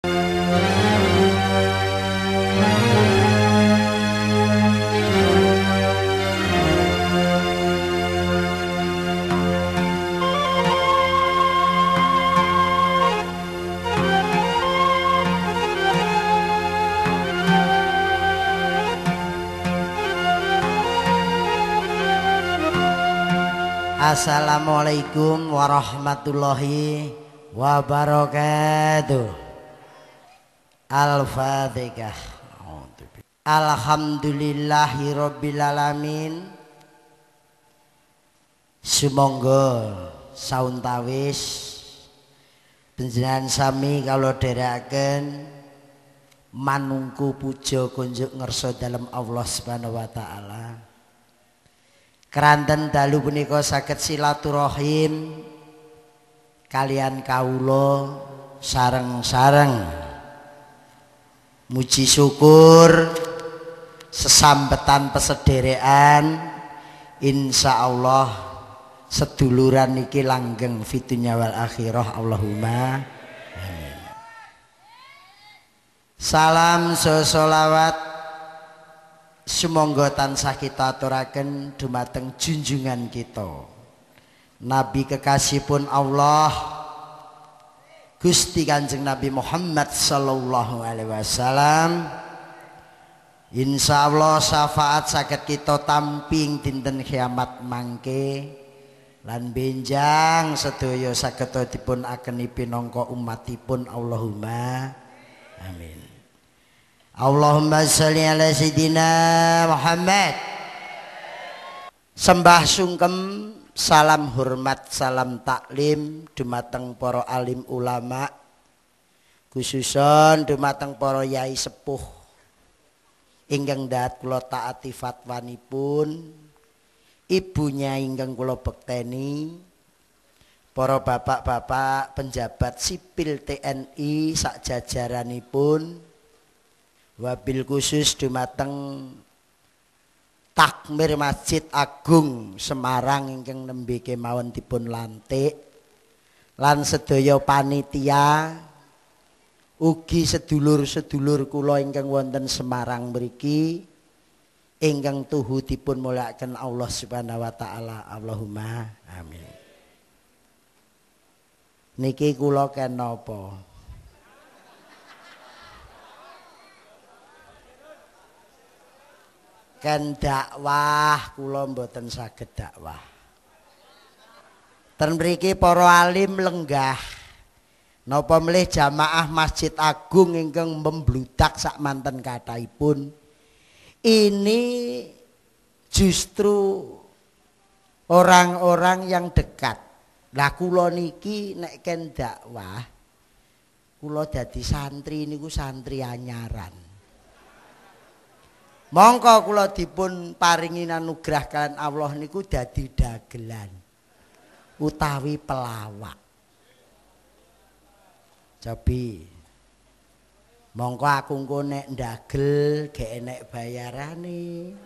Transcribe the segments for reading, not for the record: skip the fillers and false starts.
Assalamualaikum warahmatullahi wabarakatuh. Al-Fatihah. Alhamdulillahirabbil alamin. Sumangga sauntawis panjenengan sami kula dherekaken manungku puja kunjuk ngersa dalem Allah Subhanahu wa taala. Keranten dalu punika saged silaturahim kalian kawula sareng-sareng. Muji syukur sesambetan pesederekan insyaallah seduluran niki langgeng fitunya wal akhirah Allahumma amin. Salam sholawat sumangga tansah kita aturaken dumateng junjungan kita Nabi kekasihipun Allah Gusti Kanjeng Nabi Muhammad sallallahu alaihi wasallam. Insyaallah syafaat saged kita tamping dinten kiamat mangke lan benjang sedaya saged dipun akeni pinangka umatipun Allahumma amin. Allahumma sholli ala sayyidina Muhammad. Sembah sungkem, salam hormat, salam taklim dumateng para alim ulama, khususon dumateng para yai sepuh ingkang dahat kula taati fatwanipun, ibunya ingkang kula bekteni, para bapak-bapak penjabat sipil TNI sak jajaranipun, wabil khusus dumateng takmir Masjid Agung Semarang ingkang nembe kemawon dipun lantik lan sedaya panitia, ugi sedulur-sedulur kula ingkang wonten Semarang mriki ingkang tuhu dipun mulyakaken Allah Subhanahu wa taala. Allahumma amin. Niki kula kenapa? Ken dakwah kula mboten saged dakwah. Ten mriki para alim lenggah. Napa melih jamaah Masjid Agung ingkang membludak sak manten kathahipun. Ini justru orang-orang yang dekat. Lah kula niki nek ken dakwah kula dadi santri niku santri anyaran. Mongko kula dipun paringi anugerah kalian Allah niku dadi dagelan utawi pelawak. Cobi mongko aku engko nek ndagel gek enek bayarane.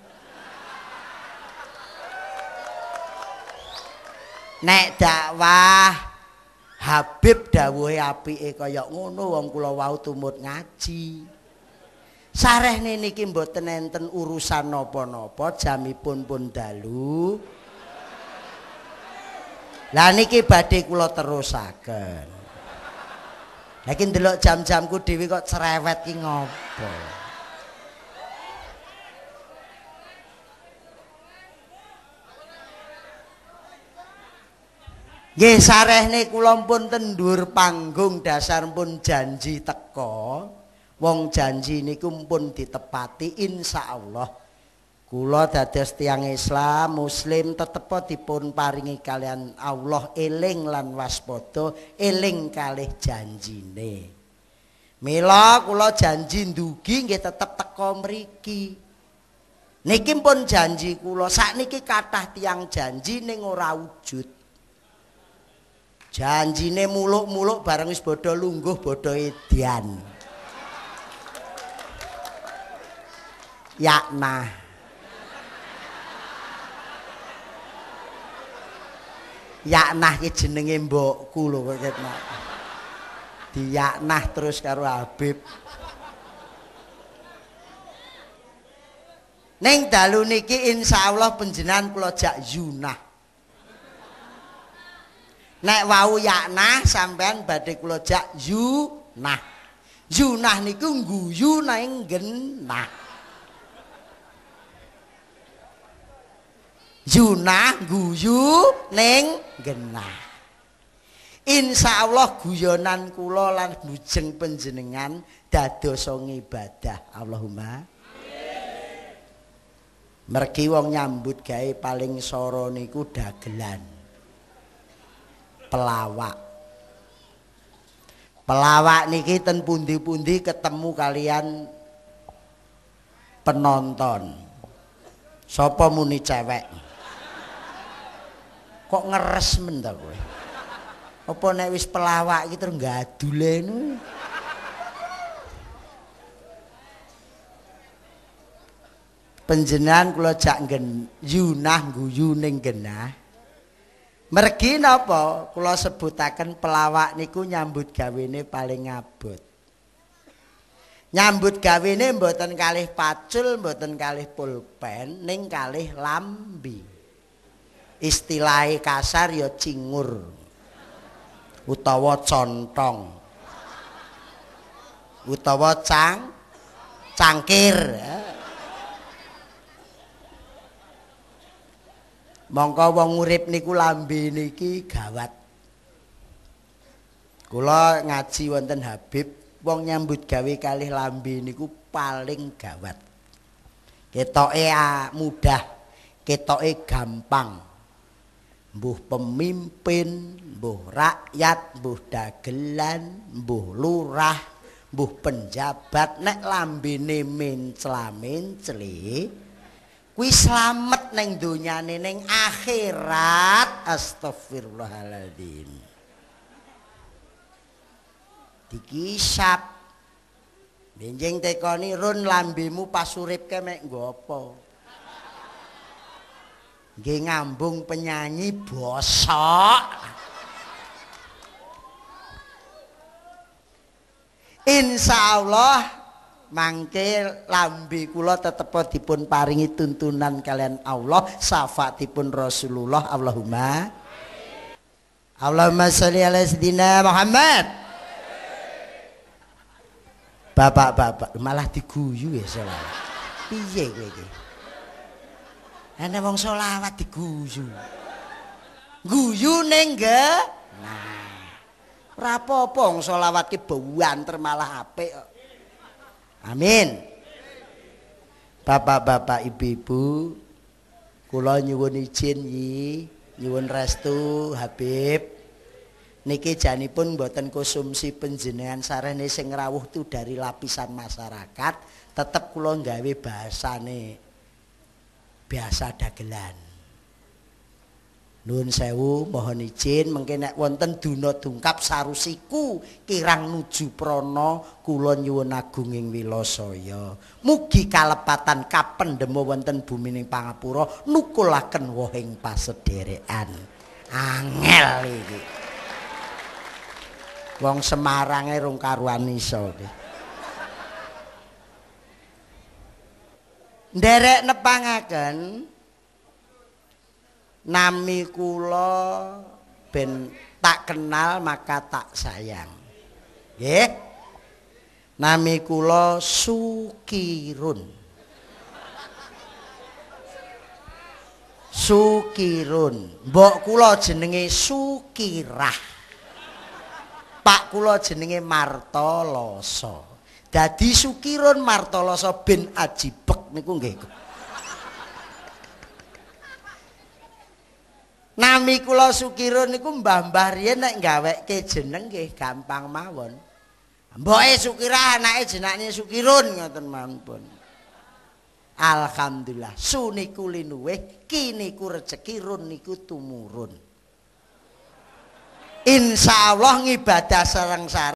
Nek dakwah Habib dawuhe apike kaya ngono wong kula wau tumut ngaji. Sarehne niki mboten enten urusan napa-napa, jamipun pun dalu. Lah niki badhe kula terusaken. Lah iki ndelok jam-jamku dhewe kok cerewet ki ngopo. Nggih sarehne kula pun tendur panggung dasar pun janji teko. Wong janji niku pun ditepati insyaallah. Kula dados tiyang Islam muslim tetep dipun paringi kalian Allah eling lan waspada, eling kalih janjine. Mila kula janji ndugi nggih tetep teko mriki. Niki pun janji kula. Sakniki kathah tiyang janji ning ora wujud. Janjine muluk-muluk bareng wis bodho lungguh bodho edian. Yaknah. Yaknah ki jenenge mbokku lho kok ketnak. Diyaknah terus karo Habib. Ning dalu niki insyaallah panjenengan kula jak yunah. Nek wau yaknah sampean badhe kula jak yunah. Yunah niku ngguyu nang genah. Yunah guyu ning genah. Insyaallah guyonan kula lan bujeng panjenengan dadosa ngibadah. Allahumma amin. Mergi wong nyambut gawe paling soro niku dagelan. Pelawak. Pelawak niki ten pundi-pundi ketemu kalian penonton. Sapa muni cewek? Kok ngeres men ta kowe? Apa nek wis pelawak iki terus gadule. Panjenengan kula jak yunah guyu ning genah. Mergi napa kula sebutaken pelawak niku nyambut gawene paling abot. Nyambut gawene mboten kalih pacul, mboten kalih pulpen, ning kalih lambi. Istilahe kasar ya cingur. Utawa contong. Utawa cangkir. Mongko wong urip niku lambe niki gawat. Kula ngaji wonten Habib, wong nyambut gawe kalih lambe niku paling gawat. Ketoke mudah, ketoke gampang. Mbuh pemimpin, mbuh rakyat, mbuh dagelan, mbuh lurah, mbuh penjabat, nek lambene mencla-mencle kuwi slamet neng donyane, neng akhirat. Astagfirullahaladzim. Dikisap. Benjing tekoni run lambemu pas urip ke mek nggo apa? Nggih ngambung penyanyi bosok. Insyaallah mangke lambe kula tetep dipun paringi tuntunan kalian Allah, syafaatipun Rasulullah. Allahumma Allahumma sholli ala sayyidina Muhammad. Bapak-bapak malah diguyu ya selawat. Piye kowe iki? Ana wong selawat diguyu. Guyu ning nah. Ora apa-apa wong selawat ki banter malah apik kok. Amin. Bapak-bapak, ibu-ibu, kula nyuwun izin yi, nyuwun restu Habib. Niki janipun mboten konsumsi panjenengan sarene sing rawuh tu dari lapisan masyarakat, tetep kula nggawe bahasane biasa dagelan. Nuwun sewu, mohon izin mengke nek wonten duna dungkap sarusiku kirang nuju prana kula nyuwun agunging wilasaya. Mugi kalepatan kapendhema wonten bumining pangapura nukulaken wohing pasederekan. Angel iki. Wong Semarange rung karuan iso iki. Nderek nepangaken nami kula ben tak kenal maka tak sayang. Nggih. Nami kula Sukirun. Sukirun. Mbok kula jenenge Sukirah. Pak kula jenenge Martoloso. Dadi Sukirun Martoloso bin Ajibek niku nggih. Nami kula Sukirun niku mbah-mbah riyen nek gaweke jeneng nggih gampang mawon. Mboke Sukirah anake jenenge Sukirun ngoten mawon. Alhamdulillah su niku linuwih, ki niku rejeki, run niku tumurun. Insyaallah ngibadah sareng-sareng.